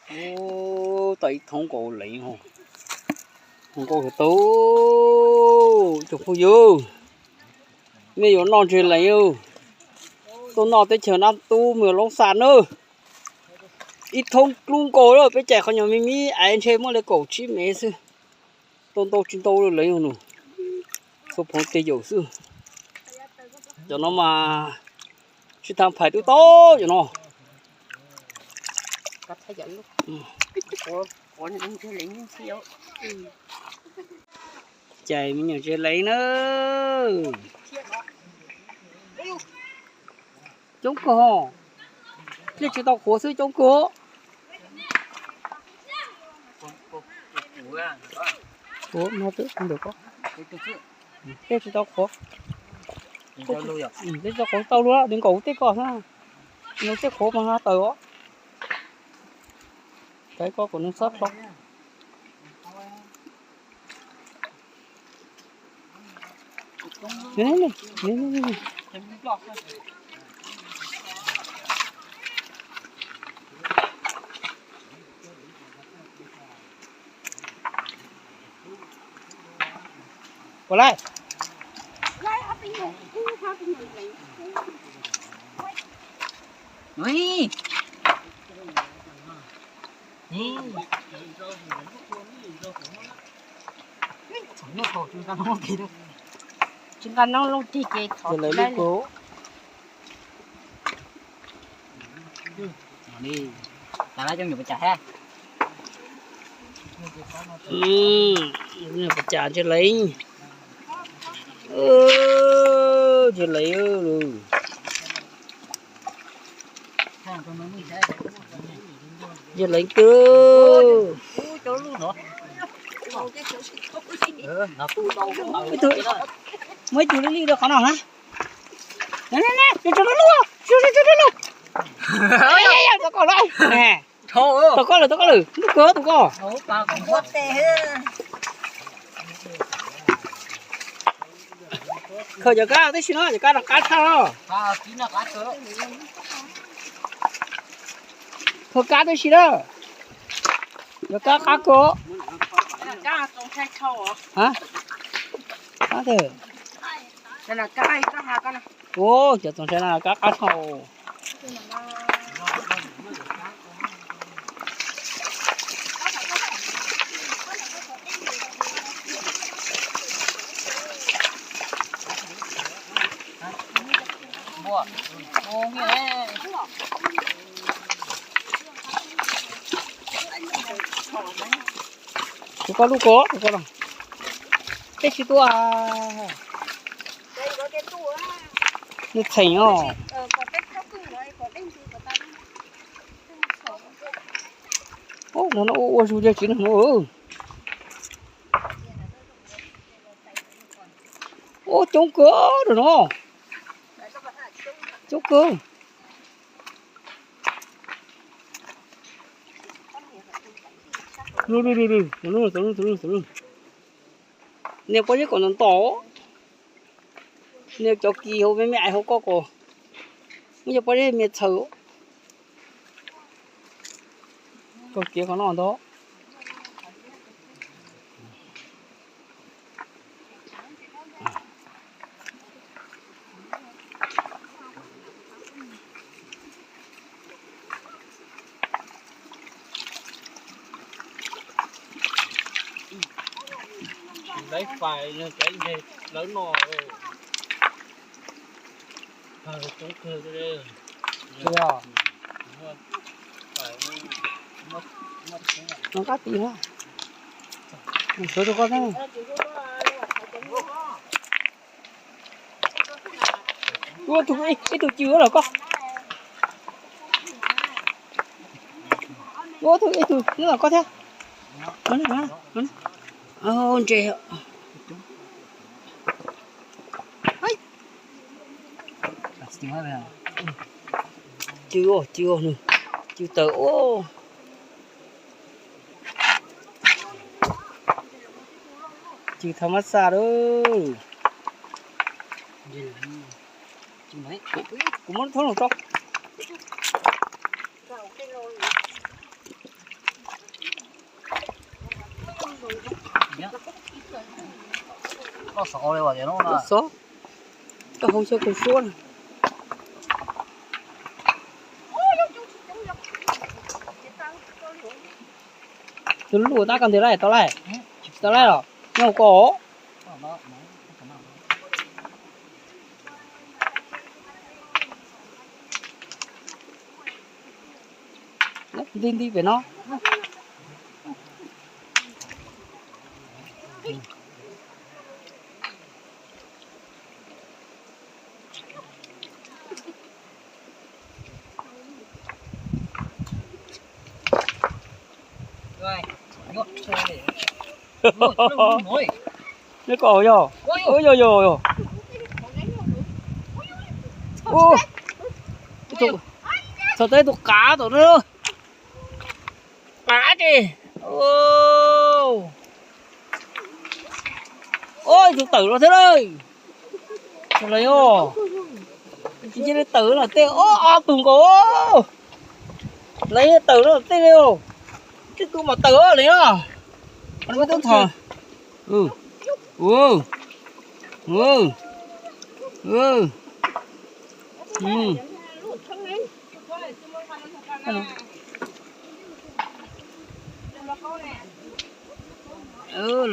Ub, tau ib thoob nkaus leev, nkauj tau. Ib tsoom phooj ywg, mej yuav noj ntseg leev, tuaj noj teb chaws Nab Tub, Moos Loob Xas nawb. Ib thoob dub nkaus lawm, peb cais qhov nyuag me me aiv ntshe muaj li kaum tsib mev xwb. Tau ntau tsis ntau leev nus, txhua phoov tej yaum xwb. Cov no mas sib tham phais twb tau cov no. Cais me nyuam ntses leev na. Coob kawg, dlej tsis tau qhuav xwb coob kawg. Ua no twb ntawm ko, dlej tsis tau qhuav. Dlej tsis tau qhuav tau luaj, nws nkaum tej ko xwb. Nws tej qhuav mas tawm os. Thaum ko kom nws txhob dlo. Ua lawm. Tsis nqa noob looj tig ces thov lawv lub kua. Ua cas ntses leev, ntses leev, ntses leev twg. Muaj ib tug lij lij rau qhov no na. Tau koj lawm, tau koj lawm, lub kawg tus koj. Khaws cov kab tib si no, cov kab no qab tshaj no. Khaws kab tib si na. Cov kab qab kawg. Ua, cov txoos ntshai no kab qab tshaj. Tus koj lub ko, tus koj no. Peb tsis tuaj. Nws txheem os. Ub, no no ua ua zus ces tsis no. Ub, coob kawg no. Coob kawg. Niag pob zeb kom nto nto, niag cov kis hauv me me ais hauv ko kom, muab cov pob zeb me txhaws. Koj kiav qhov no ntag. Lawv fais cov ntses lawv no. Nqa tis na. Suav rau koj thiab. Ua tus ib tug cw los koj. Ua tus ib tug los koj thiab. Ntses. Cw, cw, cw taws ub. Cw thaum mab xa lawm. Kuv muab lub thoob los rau. Xov, koj hau xyov kawg suab na. Tus lub tab koj ntiag lawm tau lawm? Tsis tau lawm los nyob koj. Nti nti pem no. Nyob koj yog. Yog yog yog. Txog tau tus qav tom no. Qav ces. Ib tug tawm los thiab lawm. Lawv yog, cia li tawm no tej ob ob tug nkaus. Lawv tawm no tej li. Tej tus mas tawm li no. Muab tub thom.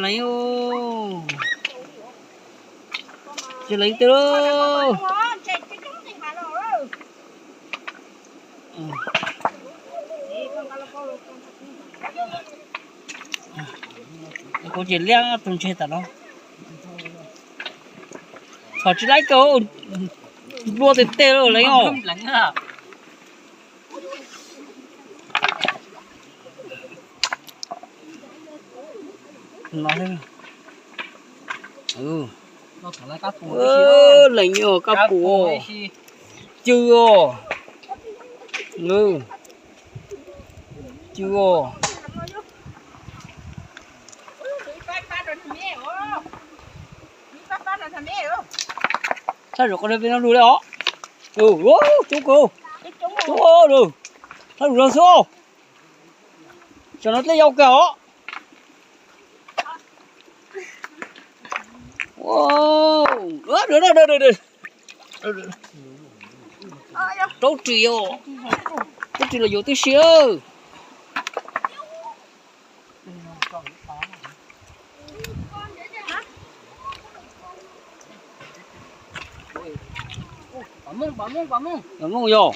Leev, tsis leev twg. Kuv tsis liab tus ntseg tam no. Thov tsis laib kawg, nplua tes tes lawm leev os. Leev os, kab pus, cw os. Cw os. Thaj zaum qhov peb no lug li os. Coob kawg, coob lawm. Thaj zaum no xwb. Tam no dlej yau kawg os. Raub ris, raub ris los yuav tib si. Pam Mooj yog.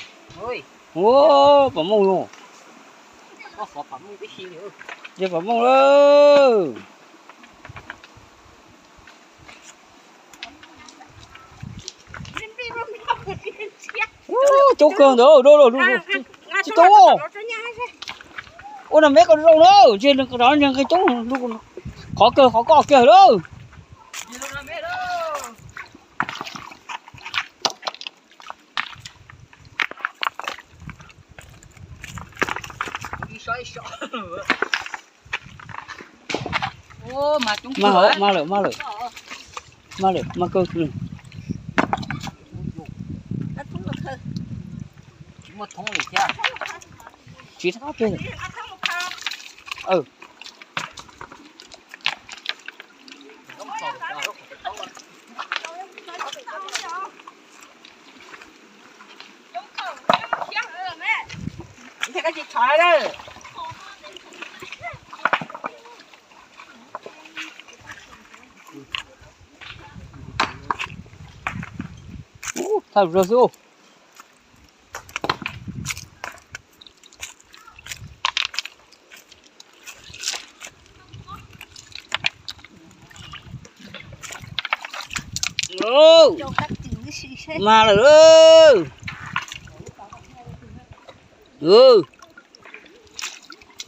Ua, Pam Mooj yog. Yog Pam Mooj lawm. Ua, coob kawg ntawd, tsis tau. Ua, nag meb koj zoo na, ntshe nws rov ntshe nqe coob, qhov kawg qhov koj kiag lawm. Mas hauv, mas lawm, mas lawm. Mas lawm, mas kawg. Tsis thab kiag. Ub, thaj lus zog xwb. Mas lawm.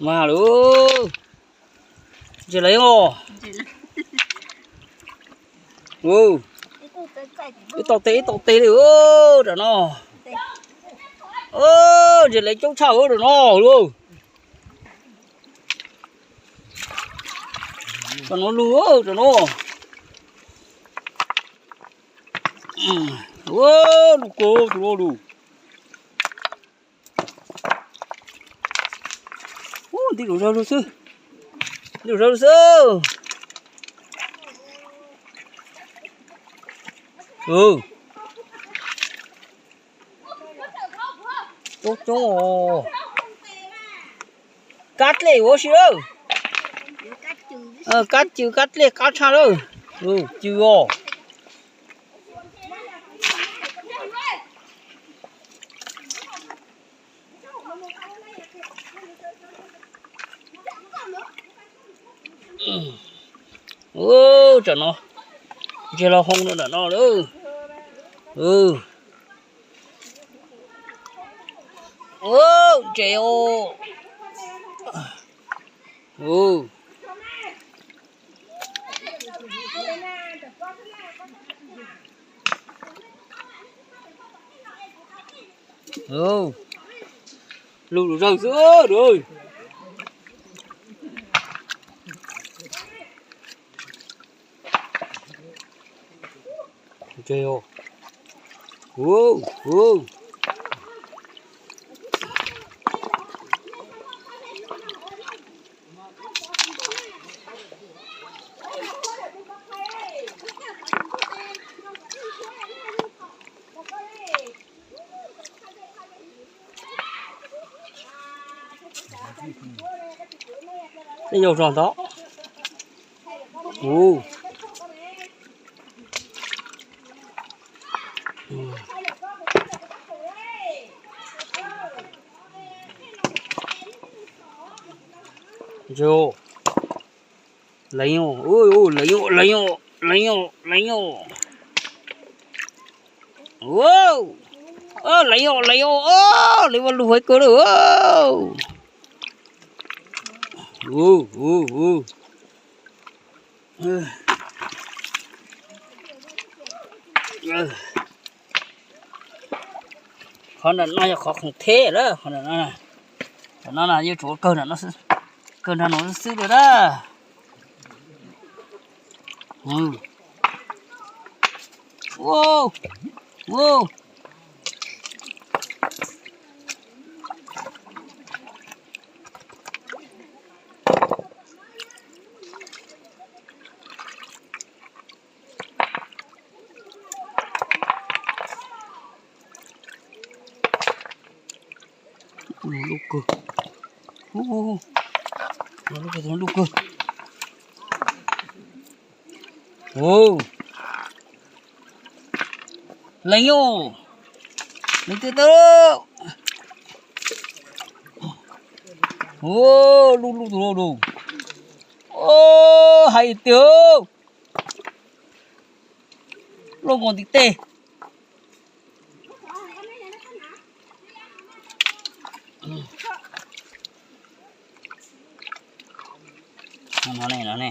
Mas lawm. Ntses lawv os. Ib tau tes ib tau tes li tam no. Ntses lawv coob tshaj tam no lauj. Tam no lug tam no. Ua, lug kawg tus no lug. Ub, nti lus zog lug xwb. Nti lus zog lug xwb. Coob coob os. Kab dlej ua si lawm. Kab cw kab dlej qab tshaj lawm. Cw os. Tam no, ntseg los hoo ntawm no lawm. Ntses os. Lug zawg xwb. Tej yau zog ntawd. Leev os, leev os, leev os, leev os, leev os. Leev os, leev os, leev os, leev vaj lug hais kawg lawm. Qhov ntawm no yog qhov khoom theb lawm, qhov ntawm no, ntawm no yuav tsum ua kawg, kawg nrog no xwb lawm na. Lub kawg, lub kawg, lub kawg. Leev os, leev twg tau. Lub lub tus lauj lus. Hais tiag, lub nkaus ntiv tes. No ne, no ne.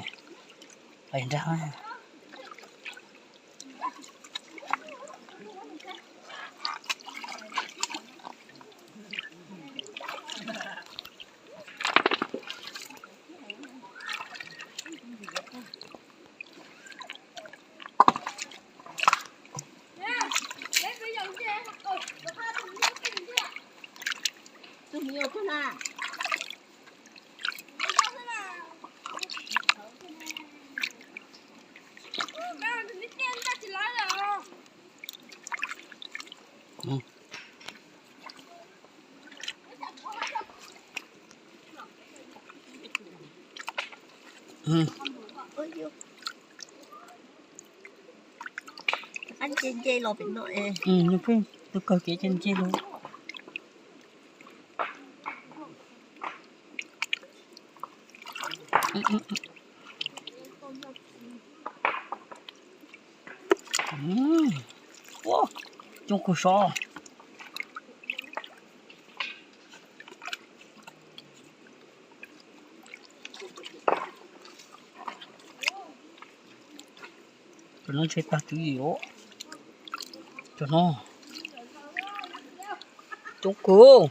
Nws pheej tus kawg kev ces nce los. Coob kawg sov. Cov no ntshe tag tswv yim os. Cov no coob kawg.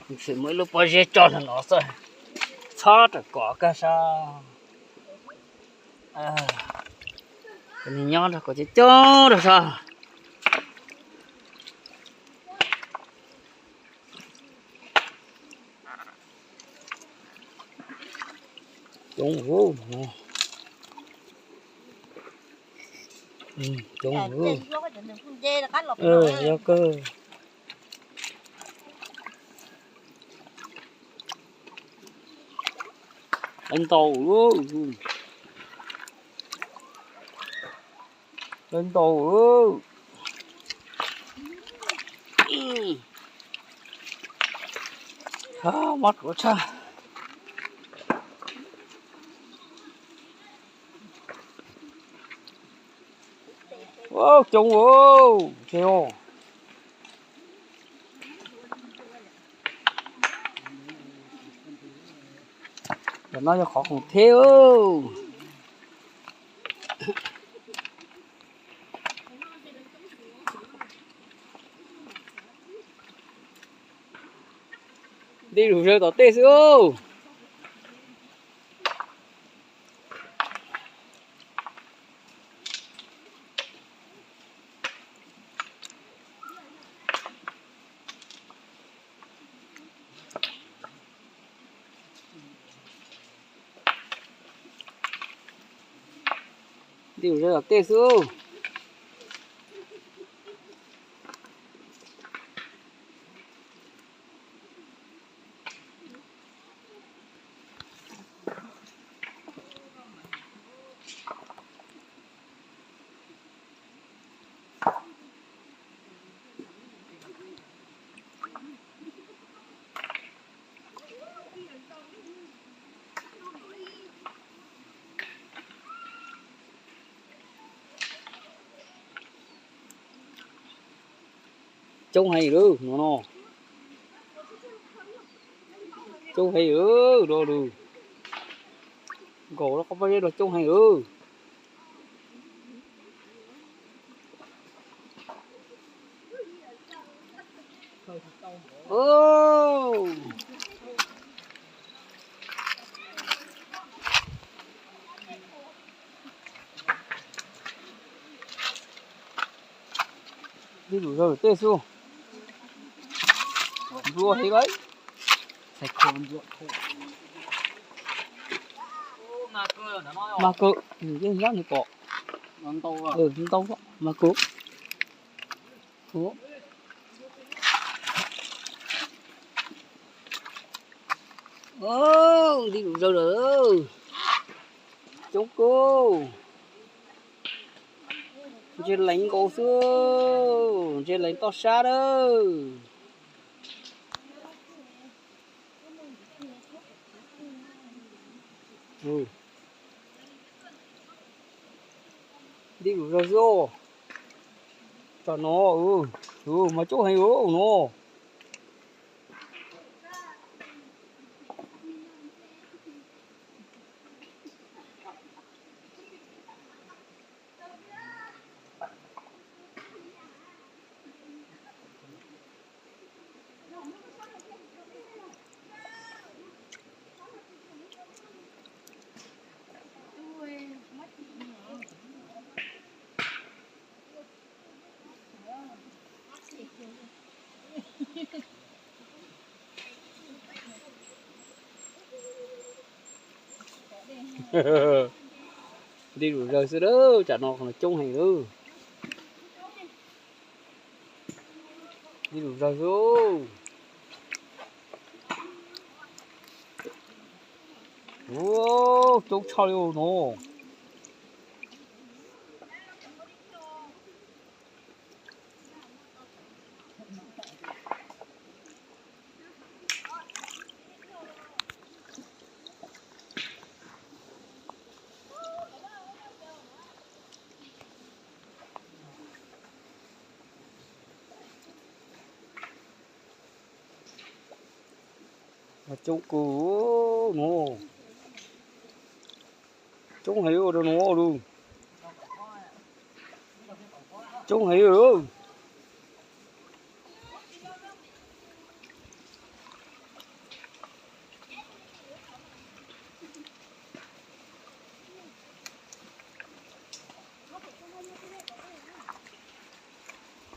Xwm muaj ib lub pob zeb tso nrog no xwb, txhob rawm kom kag sab. Nws nyob nrog kom coob coob rau sab. Coob, coob. Yog kawg. Ntau, ntau. Mob ruam tshaj. Coob, tseg os. Ntawm no yog qhov khoom theb. Dib lus zawg tom tej xwb. Dib lus zawg tom tej xwb. Coob heev lawm no no. Coob heev lawm, do lus. Nkaus lawm, qhov pob zeb no coob heev lawm. Dib lus zawg tej xwb. Nplua heev lawm. Mas kawg, nws yeej nyob nws pom. Ntau, mas kawg. Dib lus zawg lawm. Coob kawg. Ntsej leev nkaus xwb, ntsej leev toj sab lawm. Dib lus zawg xwb. Tam no mas coob heev no. Dib lus zawg xwb lawm, tsam no qhov no coob heev lawm. Dib lus zawg xwb. Ua, coob tshaj li no. Coob kawg no. Coob heev ua rau no lawm. Coob heev lawm.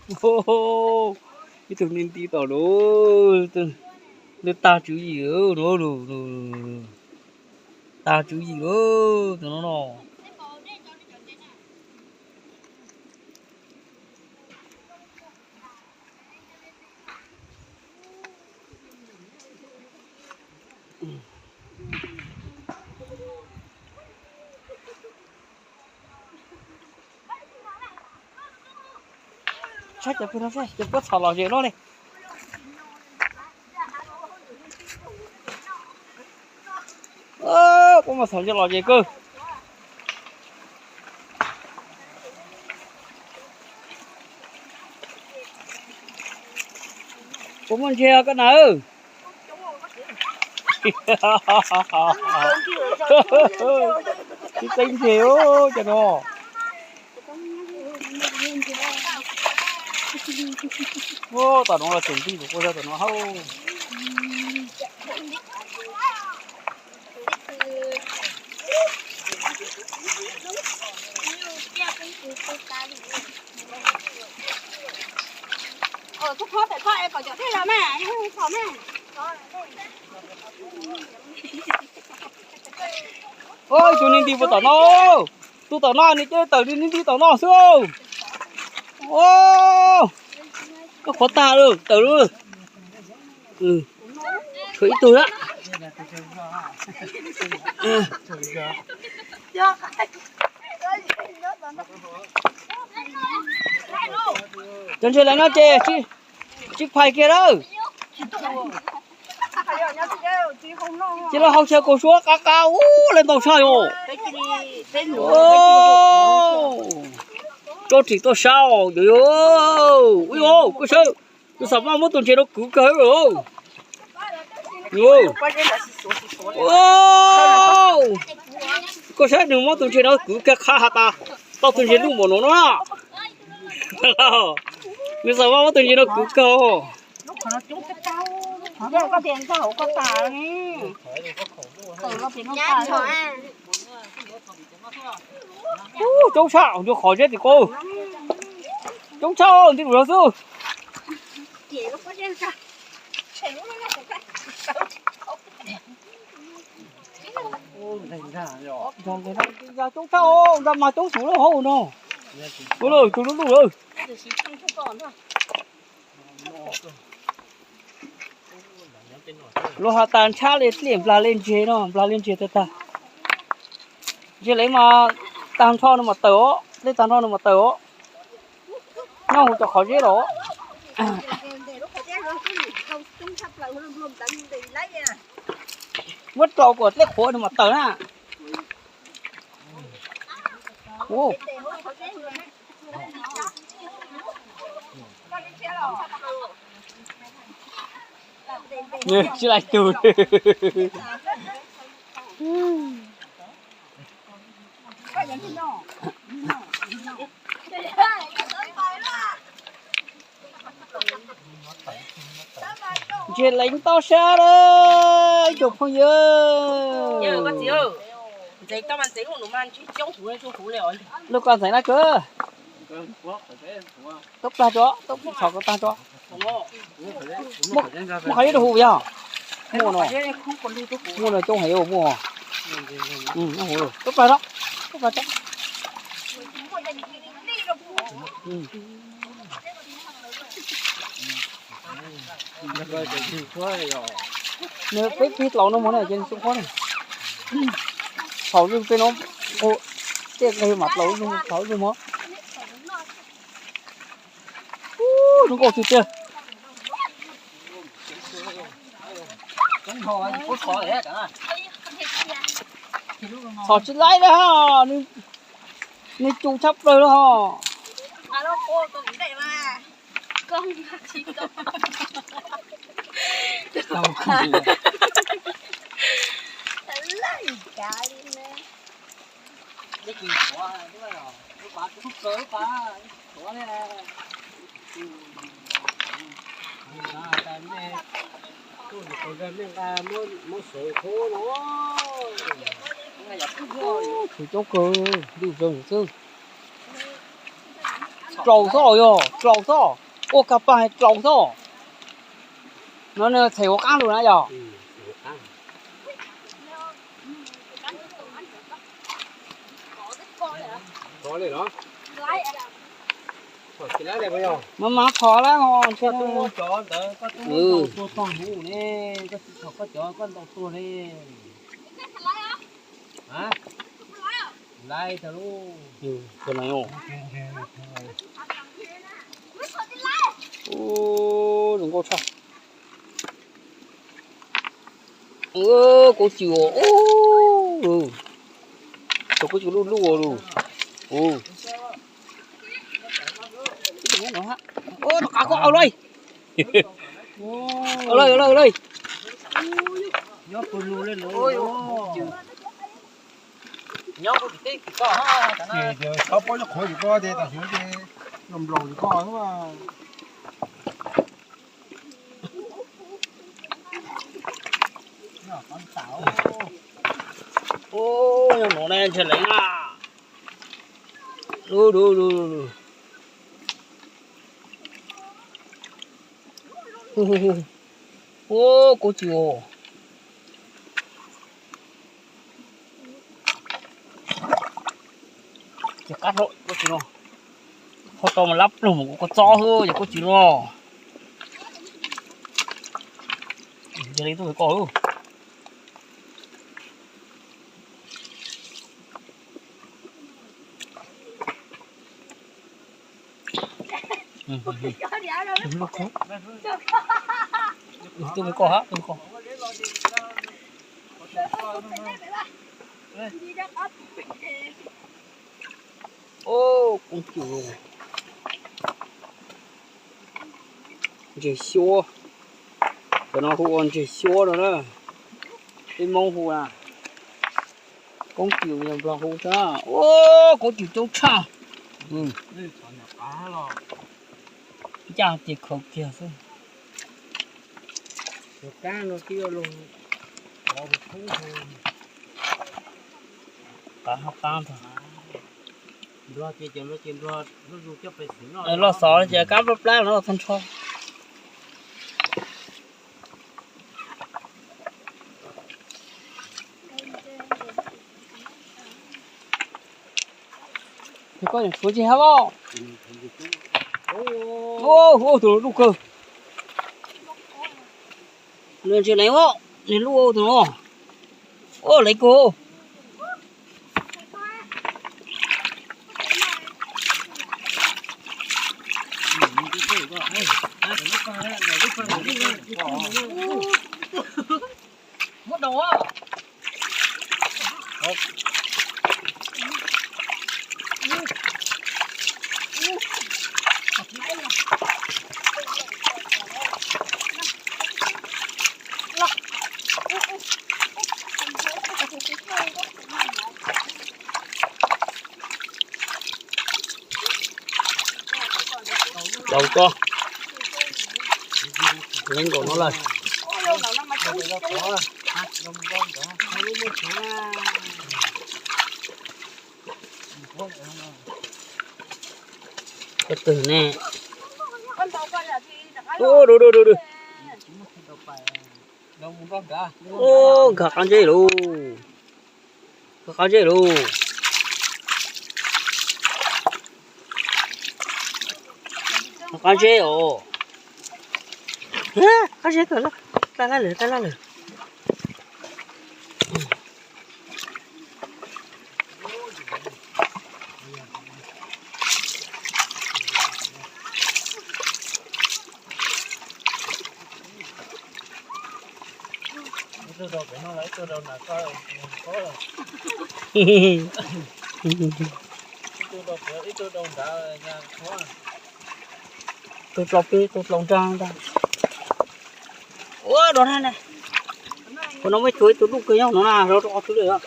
Ib tug niag nti tom lub, tag tswv yim lawm no, tag tswv yim lawm tus no no. Saib cov pug no saib, cov puab txhom lom zem luaj li. Puab mas txhom ntshe lom zem kawg. Puas muaj ntshe koj na? Tsis teeb ntshe cov no. Tom no los tseem nti tus quaj zog tom no hauj. Ib tug niag nti puas tom no, tus tom no nws coj tawm niag nti tom no xwb. Koj qhuav tag lawm, tawm lawm. Tshuav ib tug na. Cov ntshe lawv no ces tsis phais kiag lawm. Ces los haus xyaw kaus suab qab qab ub, lawv ntau tshaj yom. Tsob ris tuaj sab os, ub, koj saib, nws xav maj muab tus ntses no kwv kawg. Koj saib nws muab tus ntses no kwv kawg qhab has tas tau tus ntses luj npaum no no. Nws xav maj muab tus ntses no kwv kawg. Coob tshaj, nrug qhov zeb tim qub. Coob tshaj, nti lus no xwb. Coob tshaj, nrag mas coob tsum lawm hauv no. Ua lawm tus lub lub lawm. Luag has tas ntshab li dliaj nplag li ntses no, nplag li ntses tag tag. Ntses lawv mas tag nrho nws mas tawm os, dlej tag nrho nws mas tawm os. Nyob hauv cov qhov zeb los. Muab rau kom dlej qhuav nws mas tawm na. Tsis lais tug. Ntses leev toj sab lawm ib tsoom phooj ywg. Lub koj ntxeev na kawg. Tub plag tso, tub txhom ko tag tso. Muaj qhov ib rau hu yog. Muaj no. Muaj no coob heev muaj. Tub plag no. Tub plag tso. Nws peb pig tlaus no mog na ces nws xub qhuab na. Thaum nws peb no, tej nqe mas tlaus thaum nws mog. Zoo nkauj tiag tiag. Txhom tsis laib li ho, nws cus tshaj plaws li ho. Tsuav coob kawg, ntuj zoo xwb. Dlaus xwb yog, dlaus xwb. Ua kag pag dlaus xwb. No nws txhais huv qab lug na yog. Mas mas qhov lab. Zoo nkauj tshaj. Koob cws, koob cws luj luj lug. Rov qab koj au lawm. Au lawm, au lawm, au lawm. Nyob puag tim tej tim toj, ces xyov pob zeb qhuav tim ko ces tam sim no ces nplaum tim ko xwb. Ub, nyob no ne ntshe leej na. Ub, ub, ub, ub. Ub, koob cws. Ces qab hlau koob cws no. Qhov tau mas lab ploog mus kuv ko txob xwb ces koob cws no. Yog li tuaj ko. Tuaj ko hab, tuaj ko. Ub, koob cws. Ntseg xyuab. Cov no hu ua ntseg xyuab no na. Peb Hmoob hu na. Koob cws yog Nplog hu xwb. Ub, koob cws coob tshaj. Ncaj ces khaus kiag xwb. Qav hab qab ntag. Loj xov ces kab plab plab no tag nrho. Koj suav tsis hab os. Ub, tus luj kawg. Nws tsis lev os, nws luj tus no. Ub, lev kawg. Muab daus. Daus ko. Leej nkaus no lawm. Koj twg ne? Ub, du du du du. Ub, nkag qab ntseb lauj. Nkag qab ntseb lauj. Nkag qab ntseb os. Qab ntseb kawg, tab laj lawm, tab laj lawm. Tus dlaus pem, tus dlaus nraag ntag. Ua dua na, ua no muaj ib tug, ib tug luj kawg nyob no na, rau rau qhov twg lawm.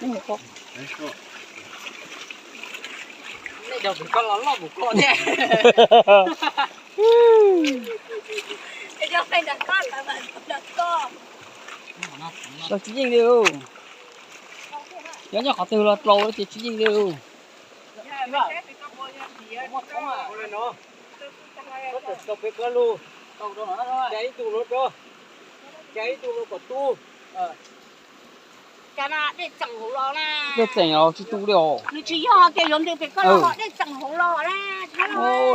Los tsis yeej li. Yog nyob qhov twg los dlaus ces tsis yeej li. Rau peb koj lug, cais ib tug no rau, cais ib tug no kom tu. Dej tseem los tsis tu li os. Nws tsis yog tias yuav ntws pem koj los, dej tseem hauv los na.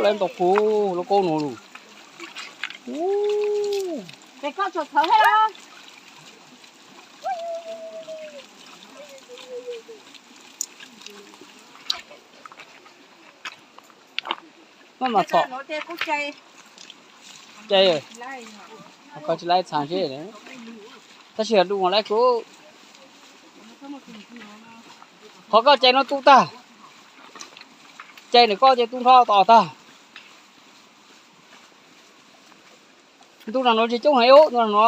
Lawv ntaus qus lub kaub no lug. Pem koj tshawv tshawv thiab. Maj mam txhom. Cais, koj tsis laib txha seb, tab sis du laib kuv. Qhov koj cais no tu tag, cais ntawm koj ces tu nrho tom tag. Ntu no no tsis coob heev, ntu no no.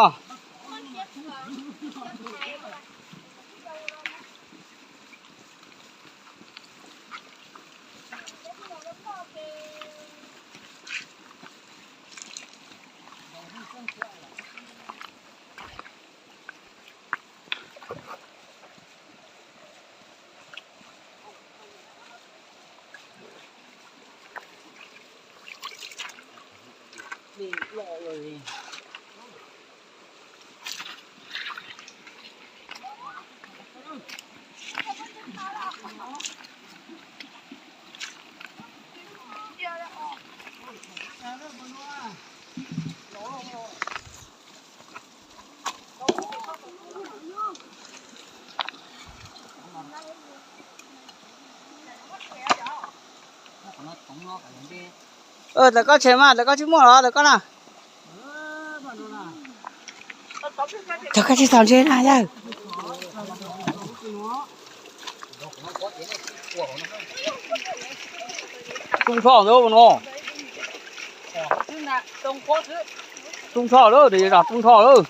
Ntawm koj tshem mas, ntawm koj tsis muaj los ntawm koj na. Cov koj tsis txaus ntse na yawg. Tu nrho ntawd no. Tu nrho lawm, tu nrho lawm.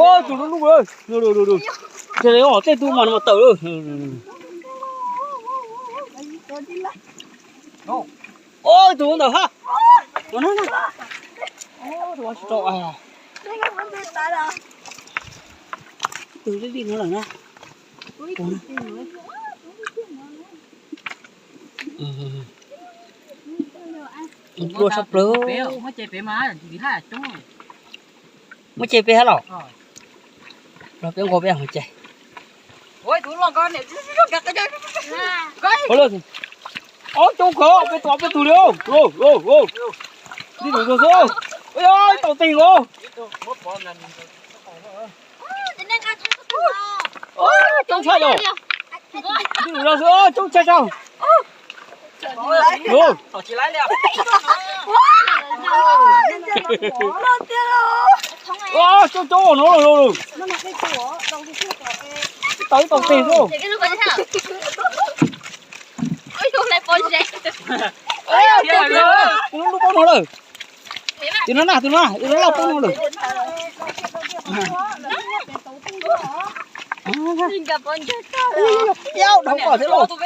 Ub, tus lub lub lawm. Tej tug mas no mas tawm lawm. Ub, tus ntawm hab. Tus no na. Tus tsis tau. Tus dib dib no lawm na. Plua tshaj plaws. Muab cais peb hab los? Los peb nqua peb mus cais. Ob coob kawg, peb tua peb tug li. Dib lus xwb. Ib tau tes os. Coob tshaj yog. Dib lus no xwb, coob tshaj tshaj. Coob coob no los. Ib tau ib tau tes xwb. Lub lub paub no lawm. Tus no na, tus no na, tus no loj paub no lawm. Yau dhau kom thiab lauj. Tus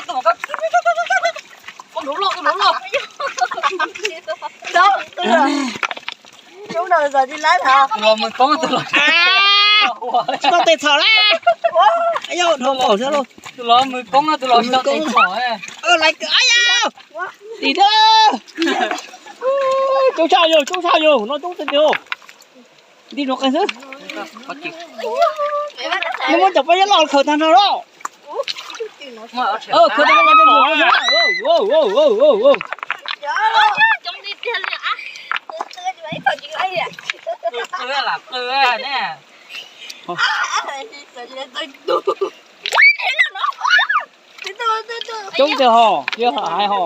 los mus koob tus los. Tsis tau tes txhaum lawm. Yau dhau kom thiab lauj. Tus los mus koob tus los tsis tau tes txhaum. Lais kawg yau. Tim thiab. Coob tshaj yog, coob tshaj yog, no coob tiag tiag. Nti no qees xwb. Nws muab cov pob zeb loj khaws tag nrho lawm. Khaws tag nrho. Coob tiag ho, yog hais ho.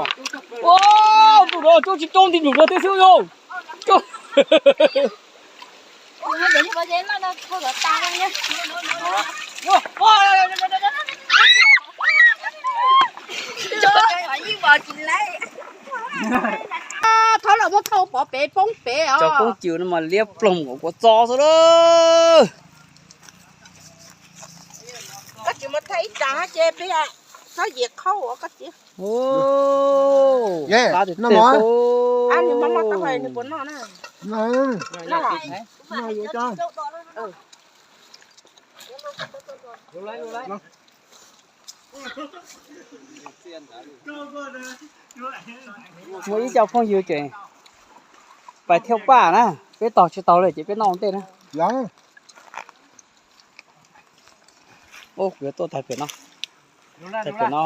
Ua, tus no coob tsis coob nti num rau tej xwb yog. Thov los muab thauj pov pem poob pem os. Cov koob cws no mas liab ploog nkaus kua txob xwb lawm. Koj tsis muab thauj ib tsam ces peb txhob yias qhaub ua koj txiv. Nws muaj mov tau hais nws puas noj na. Muaj ib co phooj ywg ces pais thiaj paj na, peb tog tsis tau lawm ces peb noj ua ntej na. Ub, kuv yuav tuaj tag pem no, tag pem no.